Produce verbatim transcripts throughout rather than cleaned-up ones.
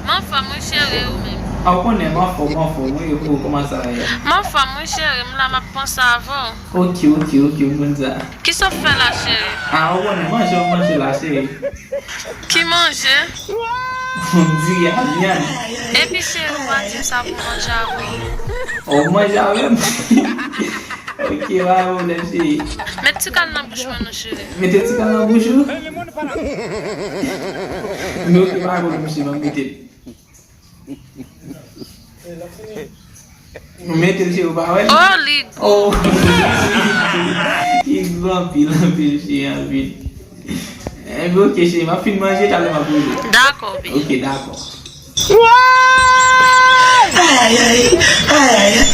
M anfòm, wi, cheri, ou menm? A, ou konnen, m anfòm, m anfòm, wi, ou, kòman sa ye? M anfòm, wi, cheri, m la, m ap panse avè w. Ok, ok, ok, m konn sa. Kisa w fè la, cheri? A, ou konnen, manje, w manje la, cheri. Ki manje? M di a vyann. Epi, cheri, ou pa di m sa pou manje avè w. O, manje avè m. Ok, pa gen pwoblèm, cheri. Met ti kal nan bouch mwen non, cheri. Mete ti kal nan bouch ou? Men ok, pa gen pwoblèm, cheri, m ap mete l. Ou mete l, cheri, ou pa wè l? Oh, li gou. Oh. Li gou anpil, anpil, cheri, anpil. Enben, ok, cheri, m ap fin manje, talè m ap rele w. Dakò, baby. Ok, dakò. Ay, ay, ay, ay, ay.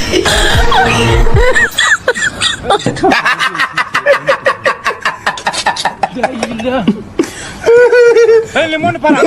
Hey, le monde parle.